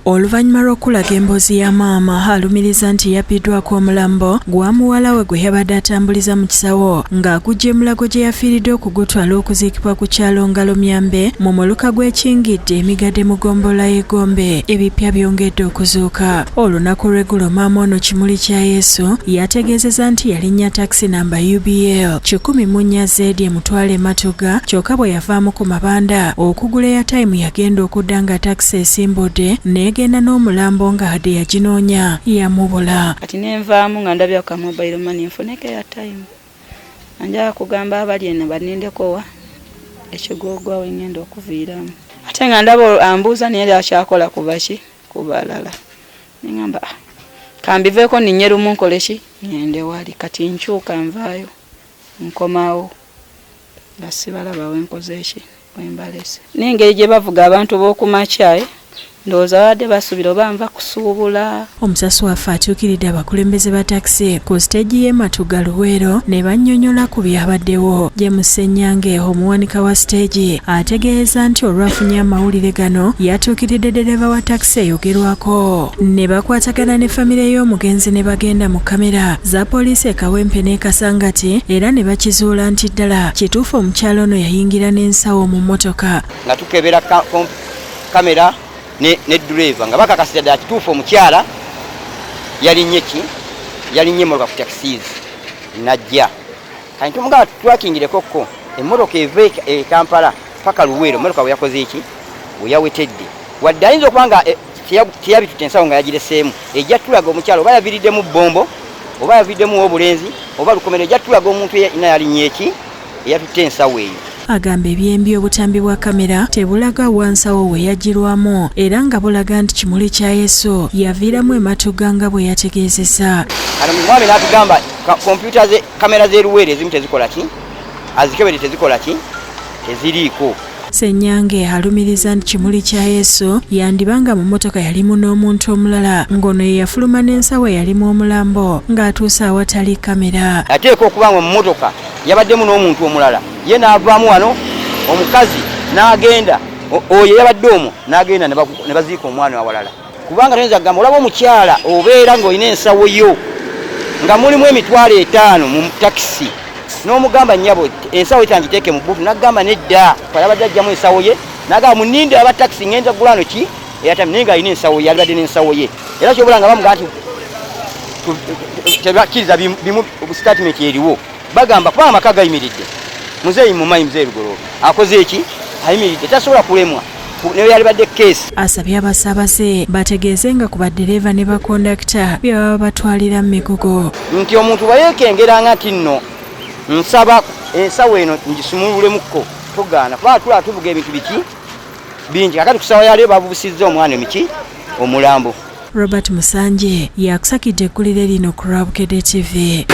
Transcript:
Oluvannyuma lw'okulaga emboozi ya maama alumiriza nti yabbiddwako omulambo gwa muwala we gwe yabadde atambuliza mu kisawo ng'aguggya e Mulago gye yafiiridde okugutwala okuziikibwa ku kyalo Ngalomyambe mu muluka gw'e Kingidde e Migadde mu ggombolola y'e Gombe, ebipya byongedde okuzuuka. Olunaku lw'eggulo maama ono Kimuli kya Yesu yategeezezza nti yalinnya takisi namba UBL 104 Z emutwala e Matugga kyokka bwe yavaamu ku mabanda okugula eyatayimu yagenda okudda nga takisi esimbudde n'egenda n'omulambo nga hadde yaginoonya yamubula. Kati ne nvaamu nga ndabye ka mobile money nfuneko eyatayimu nga njagala kugamba abali eno bannindeko wa ekigoogwa we ngenda okuviiramu ate nga ndaba ambuuza naye yali akyakola ku baki ku balala ne ngamba ah, kambiveeko ninnye lumu nkole ki ngende wali kati nkyuka nvaayo nkomawo nga sibalaba wenkoze ki wembalese n'engeri gye bavuga abantu b'oku makya eh, ndowooza babadde basuubira oba nva kusuubula. Omusasi waffe atuukiridde abakulembeze ba takisi ku siteegi y'e Matugga Luweero ne bannyonnyola ku byabaddewo. James Ssenyange omuwanika wa siteegi ategeeza nti olwafunye amawulire gano yatuukiridde ddereeva wa takisi eyogerwako ne bakwatagana ne famire y'omugenzi ne bagenda mu kkamera za poliisi e Kawempe n'e Kasangati era ne bakizuula nti ddala kituufu omukyala ono yayingira n'ensawo mu mmotoka. Nga tukebera kamera ne ddereeva nga bakakasiza ddala kituufu omukyala yalinnye ki yalinnye emmotoka ku taxis najja kati tumugamba tutwakingireko ko emmotoka eva e Kampala paka Luweero emmotoka we yakoze ki we yawetedde wadde ayinza okuba nga eh, teyabitutte ensawo nga yagireseemu ejja tulaga omukyala oba yaviriddemu bbombo oba yaviddemu obulenzi oba lukomero ejja tulaga omuntu yenna yalinye eki eyatutte ensawo eyo. Agamba ebyembi obutambi bwa kamera tebulaga wa nsawo we yaggyirwamu era nga bulaga nti Kimuli kya Yesu yaviiramu e Matugga nga bwe yategeezezza. Kano omwami n'atugamba kompyuta ze kamera z'e Luweero ezimu tezikola ki azikebere tezikola ki teziriiko. Ssenyange alumiriza nti Kimuli kya Yesu yandiba nga mu mmotoka yalimu n'omuntu omulala ng'ono ye yafuluma n'ensawo eyalimu omulambo ng'atuuse awatali kkamera. Ateekwa okuba nga mu mmotoka yabaddemu n'omuntu omulala ye n'avaamu wano omukazi n'agenda oyo eyabadde omwo n'agenda ne baziika omwana awalala kubanga toyinza kugamba olaba omukyala obeera ng'olina ensawo yo nga mulimu 50,000 mu takisi n'omugamba nnyabo ensawo ye tangiteeke mu bbuutu n'agamba nedda yabadde ajjamu ensawo ye n'agamba muninde aba takisi ngenda kugula wano ki eyatami naye ng'alina ensawo ye alibadde n'ensawo ye era kyobula nga bamugamba nti tebakkiriza bimu sitatimenti eriwo bagamba kuba amaka gayimiridde muzeeyi mumanyi muzeeyi lugoloobi akoze eki ayimiridde tasobola kulemwa naye yalibadde keesi. Asabye abasaabaze bategeeze nga ku baddereeva ne bakondakita bye baba batwalira mu migugu. Nti omuntu bwe yeekengeranga nti nno nsaba ensawo eno ngisumululemukko togaana kuba tulaba tuvuga ebintu biki bingi kakati ku ssaawa yaleero bavubusizza omwana emiki omulambo. Robert Musanje yakusakidde eggulire lino ku lwa Bukedde TV.